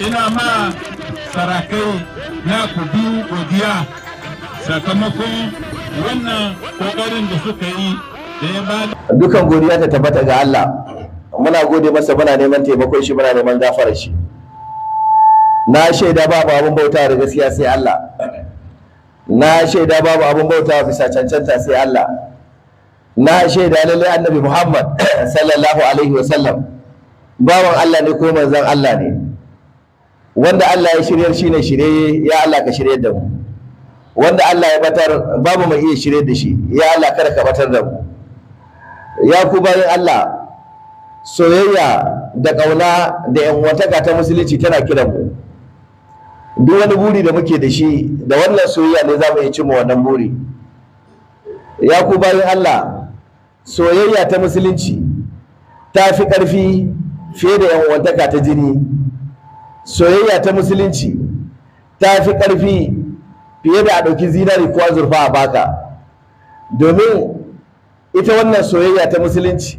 Ina ma sarakai na ku biyu godiya sakamakon wannan kokarin da suka yi da ya ba. Dukan godiya ta tabbata ga Allah. Muna gode masa, muna neman taimakon shi, muna neman gafarar shi. Na shaida babu abin bauta da gaskiya sai Allah. Na shaida babu abin bauta bisa cancanta sai Allah. Na shaida lallai Annabi Muhammad sallallahu alaihi wasallam bawan Allah ne ko manzon Allah ne. Wanda Allah ya shiryar shine shirye, ya Allah ka shiryar da mu. Wanda Allah ya batar babu mai iya shiryar da shi, ya Allah kada ka batar da mu. Ya ku bayin Allah, soyayya da ƙauna da yan uwantaka ta musulunci tana kiran mu. Duk wani buri da muke da shi, da wannan soyayya ne za mu iya cimma wannan buri. Ya ku bayin Allah, soyayya ta musulunci ta fi ƙarfi fiye da yan uwantaka ta jini. Soyayya ta musulunci ta fi ƙarfi fiye da a ɗauki zinari ko azurfa a baka. Domin ita wannan soyayya ta musulunci,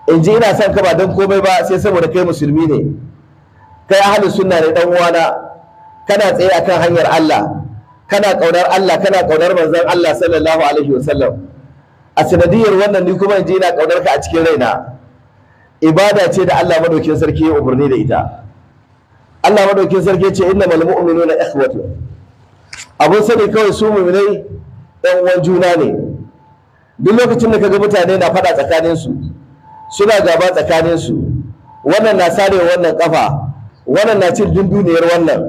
in ji ina son ka ba don komai ba sai saboda kai musulmi ne, kai ahlus sunna ne dan uwana, kana tsaye akan hanyar Allah, kana kaunar Allah, kana kaunar manzon Allah sallallahu alaihi wasallam. A sanadiyar wannan ni kuma in ji ina kaunar ka a cikin raina. Ibada ce da Allah madaukin sarki ya umarni da ita. Allah madaukin sarki ya ce innamal mu'minuna ikhwatu. Abun sani kawai su mu'minai ɗan uwan juna ne. Duk lokacin da kaga mutane na faɗa tsakaninsu, suna gaba tsakaninsu, wannan na sare wannan kafa, wannan na cin dunduniyar wannan,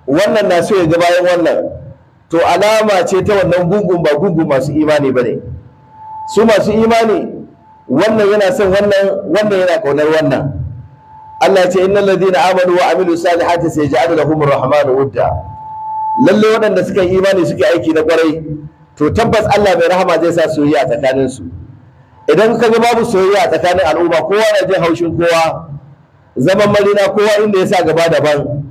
wannan na so ya ga bayan wannan, to alama ce ta wannan gungun ba gungun masu imani bane. Su masu imani wannan yana son wannan, wannan yana kaunar wannan. Allah ya ce innal ladina amanu wa amilu salihati sayaj'alu lahum rahmanu wudda. Lalle waɗanda suka yi imani suka aiki na kwarai, to tabbas Allah mai rahama zai sa soyayya a tsakaninsu. Idan ka ga babu soyayya a tsakanin al'umma, kowa na jin haushin kowa, zaman marina kowa inda ya sa gaba daban,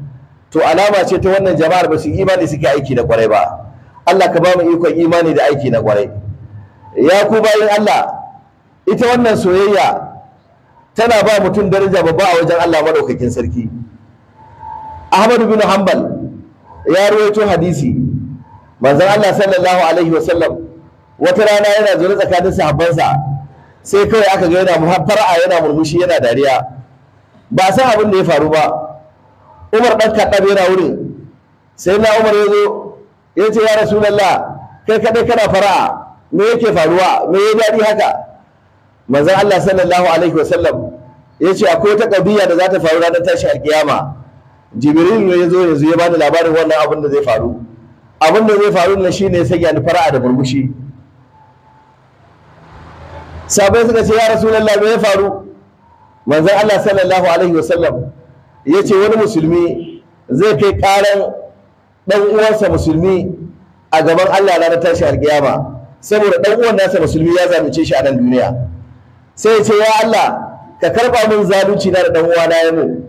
to alama ce ta wannan jama'ar ba su imani suke aiki da kwarai ba. Allah ka ba mu ikon imani da aiki na kwarai. Ya ku bayin Allah, ita wannan soyayya tana ba mutum daraja babba a wajen Allah madaukakin sarki. Ahmad bin Hanbal ya rawaito hadisi, manzon Allah sallallahu alaihi wasallam wata rana yana zaune tsakanin sahabbansa, sai kawai aka ga yana fara'a, yana murmushi, yana dariya. Ba san abin da ya faru ba. Umar dan Khattab yana wurin. Sai na Umar ya zo ya ce ya Rasulullah, kai kadai kana fara'a, me yake faruwa, me ya daɗi haka? Manzon Allah sallallahu alaihi wasallam ya ce akwai wata ƙabiya da za ta faru ranar tashin alkiyama. Jibril ne ya zo yanzu ya bani labarin wannan abin da zai faru. Abin da zai faru nan shine sai ya ni fara'a da murmushi. Sahabbai suka ce ya Rasulullah, me ya faru? Manzon Allah sallallahu alaihi wasallam ya ce wani musulmi zai kai karan dan uwansa musulmi a gaban Allah ranar tashin alkiyama, saboda dan uwan nasa musulmi ya zalunce shi a nan duniya. Sai ya ce ya Allah, ka karba min zalunci na da dan uwana ya mu.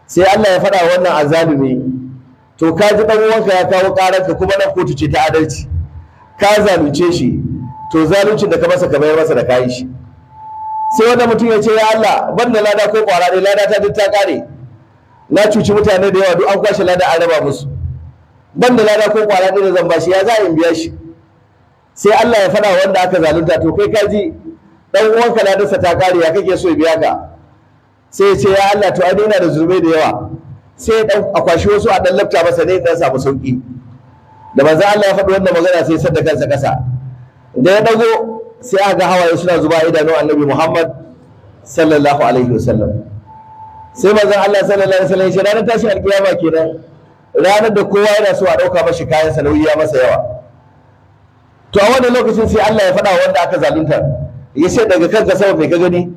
Sai Allah ya faɗa wannan azalumi, to ka ji dan uwanka ya kawo karanka, kuma nan kotu ce ta adalci, ka zalunce shi, to zaluncin da ka masa ka bayar masa da kayi shi. Sai wanda mutum ya ce ya Allah, ban da lada ko kwara ne, lada ta duk ta kare, na cuci mutane da yawa, duk an kwashe lada an raba musu, ban da lada ko kwara ne da zan bashi, ya za in biya shi? Sai Allah ya faɗa wanda aka zalunta, to kai ka ji dan uwanka ladarsa ta kare, ya kake so ya biya ka? Sai ya ce ya Allah, to ai ina da zurbai da yawa, sai dan akwashi wasu a dan lafta masa ne dan samu sauki. Da manzon Allah ya faɗi wannan magana sai ya sadda kansa kasa. Da ya dago sai aka ga hawaye suna zuba idanun Annabi Muhammad sallallahu alaihi wasallam. Sai manzon Allah sallallahu alaihi wasallam ya ce ranar tashin alkiyama kenan, ranar da kowa yana so a ɗauka mashi kayan sa, nauyi ya masa yawa. To a wannan lokacin sai Allah ya faɗa wanda aka zalunta, ya ce daga kanka sama mai ka gani?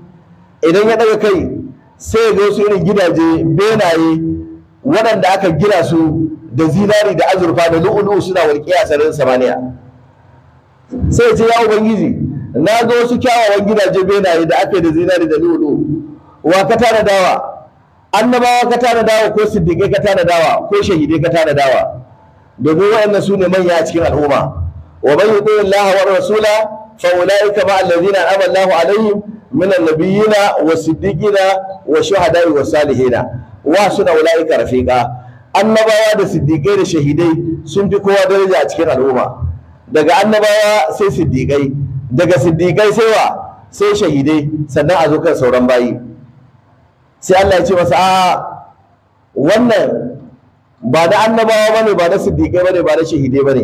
Idan ya daga kai sai ya ga wasu irin gidaje benaye waɗanda aka gina su da zinari da azurfa da lu'ulu'u suna walƙiya a sararin samaniya. Sai ya ce ya Ubangiji, na ga wasu kyawawan gidaje benaye da aka yi da zinari da lu'ulu'u, wa ka tana dawa? Annabawa ka tana dawa, ko siddiƙai ka tana dawa, ko shahidai ka tana dawa? Domin waɗannan su ne manya a cikin al'umma. Wa man yuti Allah wa rasula fa ulaika ma allazina an'ama Allahu alaihim min annabiyina was-siddiqina wash-shuhada'i was-salihina. Wa suna ulaika rafiqa. Annabawa da siddiqai da shahidai sun fi kowa daraja a cikin al'umma. Daga annabawa sai siddiqai, daga siddiqai sai wa? Sai shahidai, sannan a zo kan sauran bayi. Sai Allah ya ce masa a wannan ba na annabawa bane, ba na siddiqai bane, ba na shahidai bane,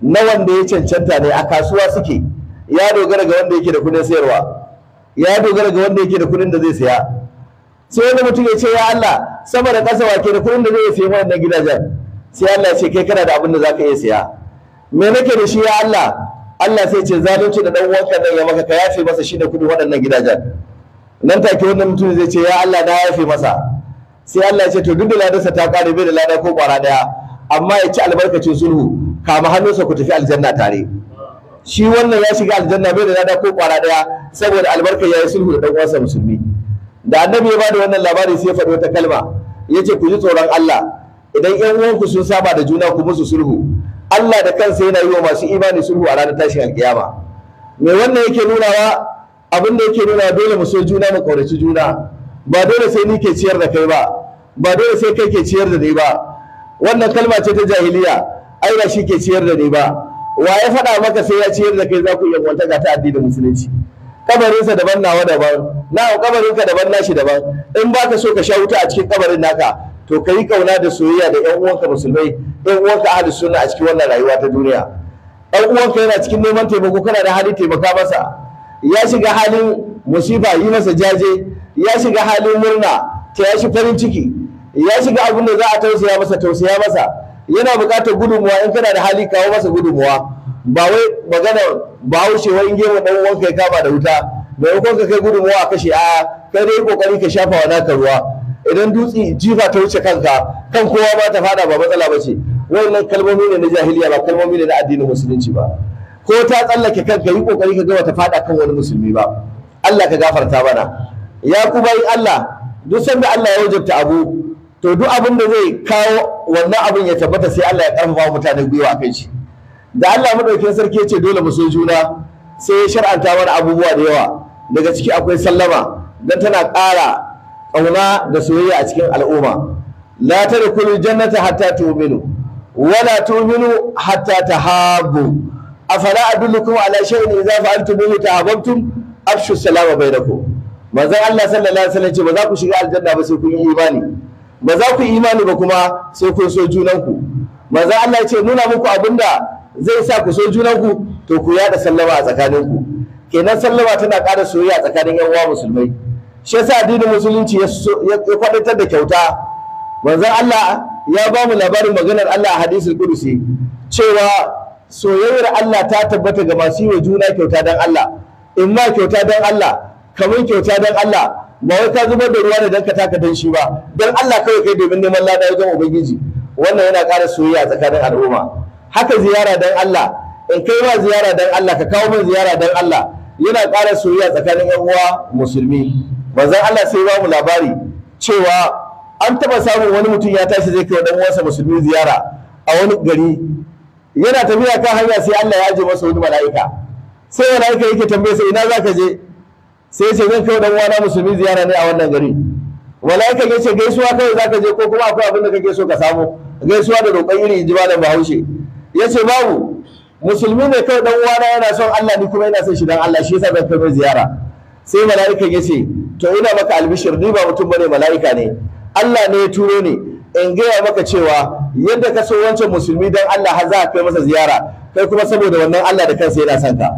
na wanda ya cancanta ne. A kasuwa suke, ya dogara ga wanda yake da kudin sayarwa, ya dogara ga wanda yake da kudin da zai saya. Sai wani mutum ya ce ya Allah, sama da ƙasa wake da kudin da zai sayi wannan gidajen? Sai Allah ya ce kai kana da abin da zaka iya saya. Me nake da shi ya Allah? Allah sai ce zalunci da dan uwanka nan ya maka, ka yafe masa shine kudin waɗannan gidajen. Nan take wannan mutum zai ce ya Allah na yafe masa. Sai Allah ya ce to duk da ladarsa ta kare, bai da lada ko kwara daya, amma ya ci albarkacin sulhu, kama hannunsa ku tafi aljanna tare. Shi wannan ya shiga aljanna bai da lada ko kwara daya saboda albarkar yayi sulhu da dan uwansa musulmi. Da annabi ya bada wannan labari sai ya faɗi wata kalma, yace ku ji tsoron Allah, idan ƴan uwanku sun saba da juna ku musu sulhu. Allah da kansa yana yi wa masu imani sulhu a ranar tashin alkiyama. Me wannan yake nunawa? Abin da yake nuna dole mu so juna, mu ƙaunaci juna. Ba dole sai ni ke ciyar da kai ba, ba dole sai kai ke ciyar da ni ba. Wannan kalma ce ta jahiliya, ai ba shi ke ciyar da ni ba. Wa ya faɗa maka sai ya ciyar da kai za ku yanwantaka ta addinin musulunci? Kabarinsa daban, nawa daban, na kabarinka daban, nashi daban. In baka so ka sha wuta a cikin kabarin naka, to ka yi kauna da soyayya da ƴan uwanka musulmai, ƴan uwanka ahlus sunna a cikin wannan rayuwa ta duniya. Ɗan uwanka yana cikin neman taimako, kana da hali taimaka masa. Ya shiga halin musiba, yi masa jaje. Ya shiga halin murna, ta ya shi farin ciki. Ya shiga abin da za a tausaya masa, tausaya masa. Yana buƙatar gudunmuwa, in kana da hali kawo masa gudunmuwa. Ba wai magana bahaushe wai in gemu ɗan uwanka ya kama da wuta, maimakon ka kai gudunmuwa a kashe, a kai dai kokari ka shafa wa naka ruwa. Idan dutse jifa ta wuce kanka, kan kowa ba ta fada, ba matsala ba ce. Wannan kalmomi ne na jahiliya, ba kalmomi ne na addinin musulunci ba. Ko ta tsallake kanka, yi kokari ka ga ta fada kan wani musulmi ba. Allah ka gafarta mana. Ya ku bayin Allah, duk sanda Allah ya wajabta abu, to duk abin da zai kawo wannan abin ya tabbata sai Allah ya karfafa mutane gwiwa akan shi. Da Allah madaukakin sarki ya ce dole mu so juna, sai ya shar'anta mana abubuwa da yawa. Daga ciki akwai sallama, dan tana ƙara ƙauna da soyayya a cikin al'umma. La tadkhulul jannata hatta tu'minu wala tu'minu hatta tahabbu. Afala adullukum ala shay'in idza fa'altumuhu tahabbtum afshu salama bainakum. Manzon Allah sallallahu alaihi wasallam ce ba za ku shiga aljanna ba sai kun yi imani, ba za ku yi imani ba kuma sai kun so junanku. Manzon Allah ya ce nuna muku abinda zai sa ku so junanku, to ku yada sallama a tsakaninku. Kenan sallama tana ƙara soyayya a tsakanin yan uwa musulmai. Shi yasa addinin musulunci ya kwadaitar da kyauta. Manzon Allah ya ba mu labarin maganar Allah a hadisul qudusi cewa soyayyar Allah ta tabbata ga masu yi wa juna kyauta dan Allah. In ma kyauta dan Allah, kamar kyauta dan Allah, ba wai ka zubar da ruwa ne dan ka taka dan shi ba, dan Allah kawai kai domin neman lada wajen ubangiji. Wannan yana ƙara soyayya tsakanin al'umma. Haka ziyara dan Allah, in kai ma ziyara dan Allah, ka kawo min ziyara dan Allah, yana ƙara soyayya tsakanin yan uwa musulmi. Manzon Allah sai ba mu labari cewa an taɓa samun wani mutum ya tashi zai kai wa ɗan uwansa musulmi ziyara a wani gari. Yana tafiya kan hanya sai Allah ya aje masa wani mala'ika. Sai mala'ika yake tambaye sa ina zaka je? Sai ya ce zan kai wa ɗan uwana musulmi ziyara ne a wannan gari. Mala'ika ya ce gaisuwa kawai zaka je ko kuma akwai abin da kake so ka samu? Gaisuwa da roƙon iri, in ji malam Bahaushe. Ya ce babu, musulmi ne kawai ɗan uwana yana son Allah, ni kuma ina son shi dan Allah, shi yasa zan kai mai ziyara. Sai mala'ikan ya ce to ina maka albishir, ni ba mutum bane, mala'ika ne, Allah ne ya turo ni in gaya maka cewa yadda ka so wancan musulmi dan Allah har za ka kai masa ziyara, kai kuma saboda wannan Allah da kansa yana son ka.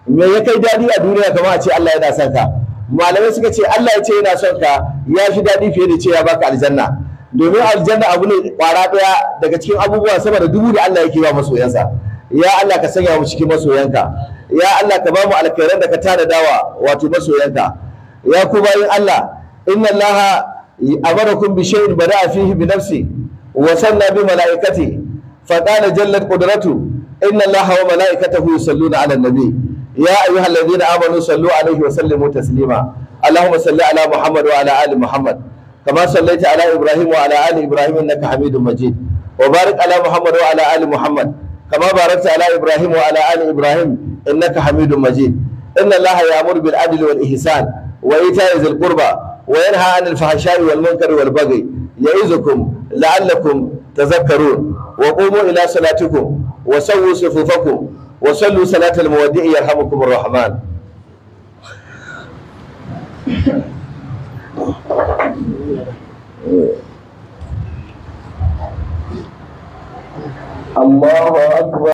Me ya kai daɗi a duniya kamar a ce Allah yana son ka? Malamai suka ce Allah ya ce yana son ka ya fi daɗi fiye da ce ya baka aljanna, domin aljanna abu ne kwara ɗaya daga cikin abubuwa sama da 1000 da Allah yake ba masoyansa. Ya Allah ka sanya mu cikin masoyanka, ya Allah ka ba mu alkhairan da ka tanadawa wato masoyanka. Ya ku bayin Allah, inna Allah amarakum bi shay'in bada'a fihi bi nafsi wa sanna bi malaikati fa qala jallat qudratu inna Allah wa malaikatahu yusalluna 'alan nabi ya ayyuhalladhina amanu sallu 'alaihi wa sallimu taslima. Allahumma salli ala Muhammad wa ala ali Muhammad kama sallaita ala Ibrahim wa ala ali Ibrahim innaka Hamidum Majid, wa barik ala Muhammad wa ala ali Muhammad kama barakta ala Ibrahim wa ala ali Ibrahim innaka Hamidum Majid. Inna Allaha ya'muru bil adli wal ihsan wa ita'i dhil qurba Wa yanha 'anil fahsha'i wal munkari wal baghi ya'izukum la'allakum tadhakkarun. Wa qumu ila salatikum wa sawwu sufufakum wa sallu salatal muwaddi'i yarhamukumur rahman. Allahu akbar.